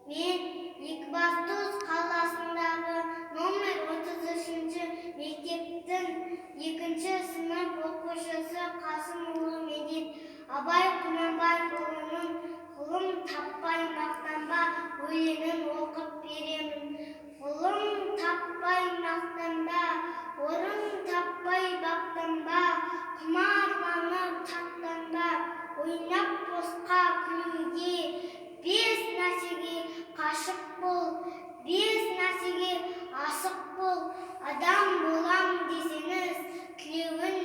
Мен Екібастұз қаласындағы номер 33 мектептің екінші сынып оқушысы Қасымұлы Медет. Абай Құнанбайұлының «Ғылым таппай мақтанба» өлеңін оқып беремін. Ғылым таппай мақтанба, орын таппай баптанба, құмарланып тақтанба, ойнап босқа күлуге. Бес нәрсеге қашық бол, бес нәрсеге асық бол. Адам болам десеңіз, тілеуін